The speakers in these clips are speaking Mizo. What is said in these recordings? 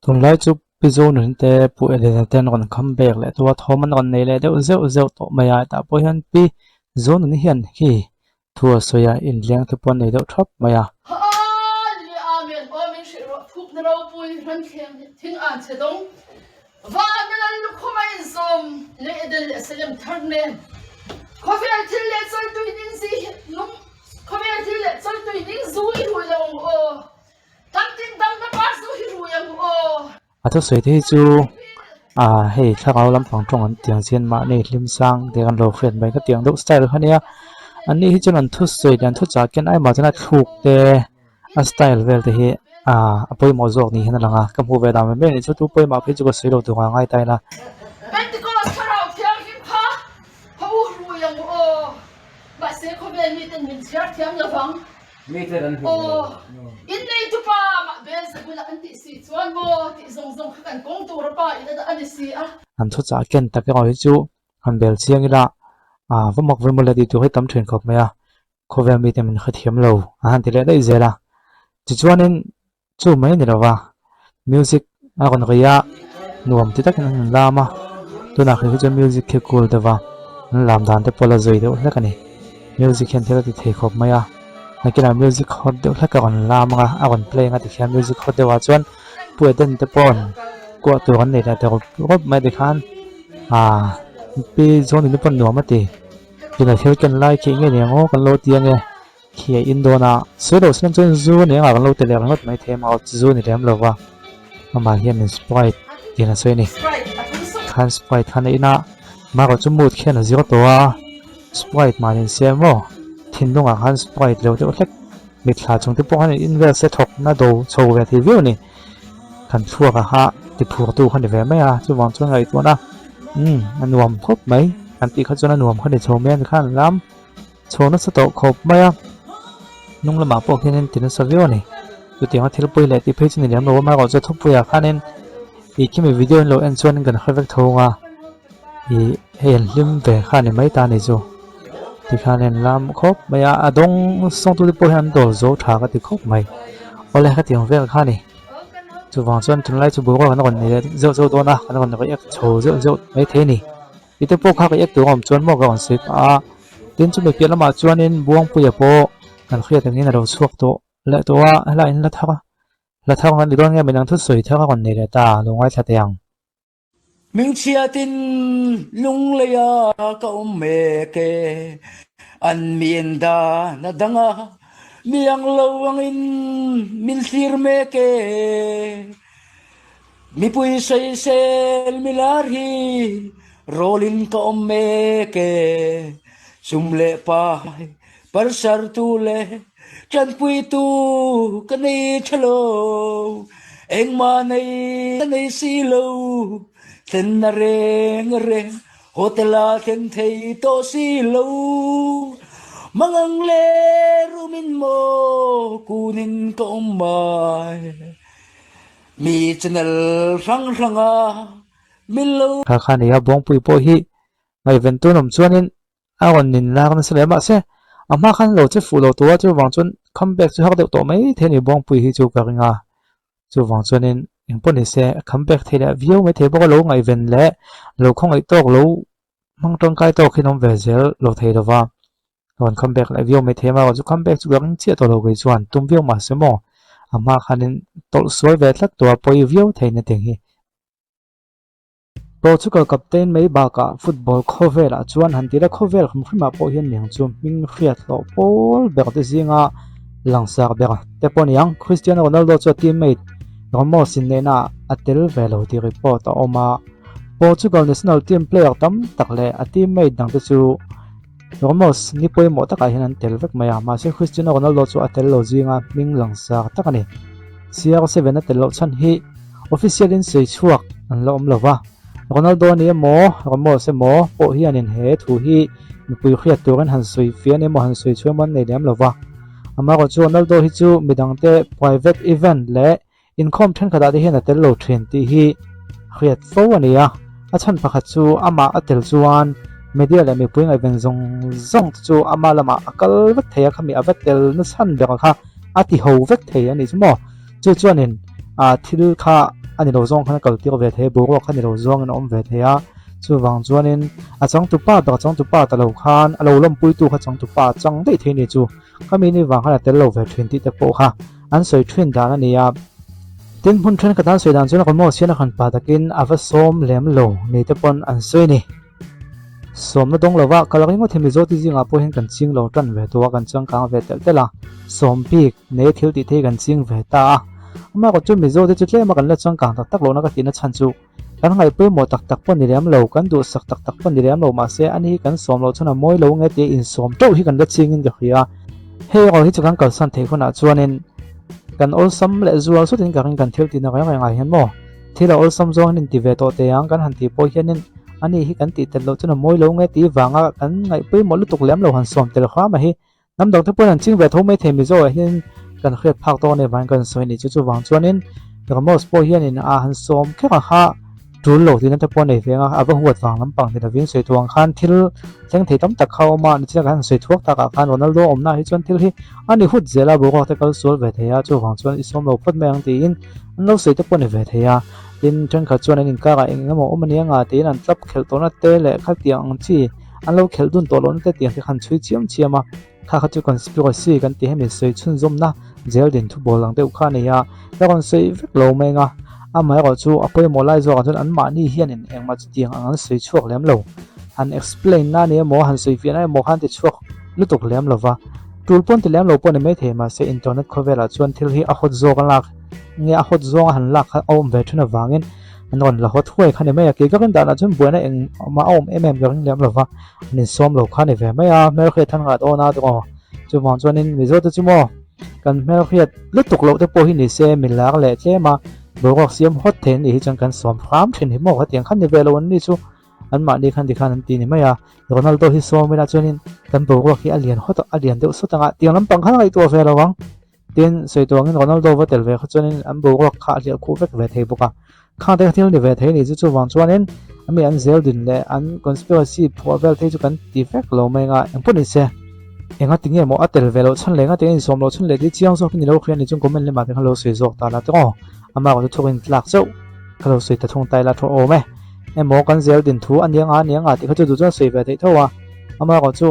Tunlai chu Pi Zonun te Pu Elena te an rawn come back leh tawh a, thawm an rawn nei leh deuh zeuh zeuh tawh mai a, hetah pawh hian Pi Zonun hian khi thu a sawi a, inleng te pawh an nei deuh thap mai a. Hallelujah Amen Aw min hrilh rawh thukna ropui ran thleng thing an che dawng Van a lal lukhum a inzawm leh Eden leh Salem thar nen Khawvel thil leh chawltui ning zi nung Khawvel thil leh chawltui ning zu i rui lo ang aw Kan tin damna par zu hi rui ang aw. A thusawi te hi chu ah hei thlarau lampang tawng an tiang chian mahni hlim sang te kan lo hriat mai ka tiang deuh style kha nia an ni hi chuan an thusawi leh an thuchah ken aimah chuan a thluk te a style vel te hi ah a pawimawh zawk ni hian a lang a ka hmuh ve dan mai mai anih chu tu pawimawh phei chu ka sawi lo tur ang a ngai ta ila. Pentecost thlarau thianghlim kha ka u rui ang aw mahse khawvel miten min chhiar thiam lovang. Aw, innei tupa mah Beelzebula an tih si chuan maw tih zawng zawng kha kan kawng tur a pa in a ni si a. An thuchah ken tak erawh hi chu han bel chiang ila, ah va mak ve mawle tih tur hi tam thin khawp mai a, khawvel mite min hrethiam lo an han ti leh daih zel a. Tichuanin Chu mai a ni lo va, music a rawn ri a, nuam ti takin an han lam a, tunah khi chuan music khi cool deuh va, an lam dan te pawh la zui deuh hlek a ni. Music hian thil a ti thei khawp mai a, nakinah music hot deuh hlek a rawn lam ang a, a rawn play ang a tikhian music hot deuh ah chuan Pu Eden te pawh rawn kuah tur an nei leh ta rawp rawp mai tikhan aaa Pi Zawnini pawh nuam a ti, tunah thil ken lai khi eng nge ni ang aw kan lo ti ange. Khi a in dawn a, sawi loh siam chuan zu nia kan lo ti leh ringawt mai thei a, zu ni lem lo va, amah hian in sprite tiin a sawi a ni. Khan sprite khan a in a, marawh chu mood khian a zir tawh a, sprite mahni in siam maw, thinlungah khan sprite lo deuh hlek, mitthla chung te pawh khan in vel se thawk na do chho ve thei viau a ni. Kan thluak a ha ti phur tu kha ni ve mai a, chuvang chuan ngaihtuah na, umm a nuam khawp mai, kan tih kha chuan a nuam kha ni chho mai a ni khan lam. Chho nasa tawh khawp mai a, hnung lamah pawh khianin ti nasa viau a ni. Chutianga thil pawi leh tih phei chu ni lem lo a, amaherawhchu chu thupuiah khanin ih khimi video in lo en chuanin kan hre vek tho ang a, ih hei an hlim ve kha a ni mai ta a ni chu. Tikhan an lam khawp mai a, a dawng sawngtute pawh hian an dawl zo tha ka ti khawp mai. Awle hetiang vel kha a ni. Chuvang chuan tunlai chu boruak an rawn nei leh zeuh zeuh dawn a, kan rawn react chho zeuh zeuh maithei a ni. Tite pawh kha ka ek tur a awm chuan maw ka rawn sawi pah a, tin chumi piah lamah chuanin Buangpuia pawh kan hriat angin a lo chhuak tawh leh tawh a, helaiah in la thar a, la thar ang a ni dawn nge midang thusawi thar a rawn nei leh ta, lo ngaithla teh ang. Hmingchhiatin lungleia ka awm mek e, an miin dan a dang a, mi ang lo angin min thlir mek e. Mipui sawisel milar hi rawlin ka awm mek e, sum leh pai parsartu leh tanpuitu ka nei tha lo, engmah nei ka nei si lo, thlenna reng reng hotel ah thleng thei tawh si lo, mangang leh rumin maw kunin ka awm mai. Mi channel hrang hrang a min lo. Kha kha nia Buangpui pawh hi ngaihven tun awm chuanin a rawn nin lak nasa hle mahse a hma khan lo che fuh lo tur a chuvang chuan come back chu har deuh tawh mai thei a ni Buangpui hi chu ka ring a chuvang chuanin engpawh ni se a come back thei leh viau mai thei bawk a lo ngaihven leh lo khawngaih tawk lo hmang tangkai tawk hi an awm ve zel lo thei lova. Rawn come back leh viau mai thei a, chu come back chu ka ring chiah tawh lo kei chuan tum viau mah se maw a hma khanin tawlh sual ve tlat tawh a pawi viau thei na teng hi. Portugal captain mai bakah football khawvelah chuan han tila khawvel hrim hrimah pawh hian miang chu hming hriat hlawh pawl ber te zinga langsar ber te pawh a ni ang. Cristiano Ronaldo chu a teammate Ramos in nehna ah a tel ve lo tih report a awm a, Portugal national team player tam tak leh a teammate dangte chu Ramos ni pawimawh takah hian an tel vek mai a, mahse Cristiano Ronaldo chu a tel lo zinga hming langsar tak a ni. CR7 a tel loh chhan hi official in sawi chhuak an la awm lo va, Ronaldo a ni emaw Ramos emaw pawh hianin he thu hi mipui hriat turin han sawi fiah emaw han sawi chhuah emaw an nei lem lo va. Amaherawhchu chu Ronaldo hi chu midangte private event leh inkhawm thenkhatah te hian a tel lo thin tih hi hriat fo a ni a, a chhan pakhat chu amah a tel chuan media leh mipui ngaihven zawng zawng te chu ama lamah a kal vek thei a, khami a va tel na chhan ber kha a ti ho vek thei a ni chu maw? Chu chuanin ah thil kha a ni lo zawng khan a kal tir ve thei a, boruak kha ni lo zawngin a awm ve thei a, chuvang chuanin a changtupa ber changtupa ta lo khan a lo lawmpuitu kha changtupa a chang daih thei a ni chu. Khami ni vang khan a tel lo ve thin tih te pawh kha an sawi thin dan a ni a. Tin, hmun thenkhat an sawi dan chuan Ramos hian a han pa takin a va sawm lem lo ni te pawn an sawi a ni. Sawmna dawng lova kal ringawt hi Mizo ti zingah pawh hian kan ching lo tan ve tawh a, kan changkang ve telh telh a, sawm bik nei thil tih thei kan ching ve ta a. Amaherawhchu chu Mizo te chu tlema kan la changkang tak tak lohna ka tihna chhan chu kan ngaih pawimawh tak tak pawh ni lem lo, kan duhsak tak tak pawh ni lem lo mahse ani hi kan sawm loh chuan a mawi lo nge tia insawm teuh hi kan la chingin ka hria. Hei erawh hi chu kan kalsan theih hunah chuanin kan awlsam leh zual sutin ka ring kan thil tihna reng rengah hian maw thil a awlsam zawng hian inti ve tawh teh ang kan han tih pawh hianin ani hi kan tih tel loh chuan a mawi lo nge tih vanga kan ngaih pawimawh lutuk lem lo han sawm tel hram a hi hnam dang te pawhin an ching ve tho mai thei Mizo ah hian kan hriat phak tawk a nih vangin kan sawi a ni chu chuvang chuanin Ramos pawh hianin a han sawm kher a kha. Tul lo tihna te pawh a nei ve ang a, a va huat vang lampang ni lovin sawi tuang khan thil thleng thei tam tak kha a awm a, nichina kan han sawi thuak takah khan Ronaldo awmna hi chuan thil hi a ni hut zel a, boruak te kal sual ve thei a, chuvang chuan i sawm lo phawt mai ang tiin an lo sawi te pawh a ni ve thei a, tin thenkhat chuan an inkarah eng eng emaw awm a ni anga tiin an club khelh tawhna te leh khatiang ang chi an lo khelh dun tawh lohna te tiang te khan chhui chiam chiam a. Kha kha chu conspiracy kan tih hemi sawi chhunzawmna jail din thubawl ang deuh kha a ni a, ka rawn sawi vek lo mai ang a, amaherawh chu a pawimawh lai zawkah chuan anmahni hianin engmah chutiang ang an sawi chhuak lem lo. Han explain na ni emaw han sawi fiahna emaw khan ti chhuak lutuk lem lo va, tul pawn ti lem lo pawh ni maithei mahse internet khawvelah chuan thil hi a hot zawk a lak nge a hot zawnga han lak kha a awm ve thin avangin an rawn la hot huai kha ni mai a, kei ka rin danah chuan buaina engmah a awm em em ka ring lem lo va. An insawm lo kha ni ve mai a, hmelhriat han ngah dawn a tawh. Chuvang chuanin Mizo te chu maw kan hmelhriat lutuk loh te pawh hi ni se min lar leh tlem a, boruak siam hawt thei an nih hi chuan kan sawm hram thin hi maw hetiang khan ni ve lo an ni chu anmahni khan tikhan an ti ni mai a. Ronaldo hi sawm ila chuanin kan boruak hi a lian hawt a lian deuh sawt anga tiang lampang khan a ngaihtuah ve lo ang. Tin, sawi tuangin Ronaldo va tel ve kha chuanin an boruak kha a hliah khuh vek ve thei bawk a. Khang te kha thil ni ve thei a nih chu chuvang chuanin a mi an zel din leh an conspiracy phuah vel thei chu kan ti vek lo mai anga engpawh ni se. Enga ti nge maw a tel ve loh chhan leh enga ti nge insawm loh chhan leh tih chiang zawk hi ni lo hria ni chung comment lamah te khan lo sawi zawk ta la tawh aw. Amah erawh chu thuk in tlak chauh ka lo sawi ta thung ta ila thu awm e. Emaw kan zel din thu a nia nga a nia nga tih kha chu duh chuan sawi ve theih tho a. Amah erawh chu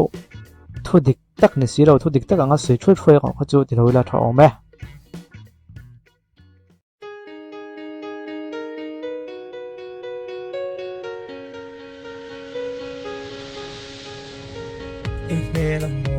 thu dik. Tak ni si lo, thu dik tak anga sawi thuai thuai erawh kha chu ti lo ila tha awm e. I hmel a mawi.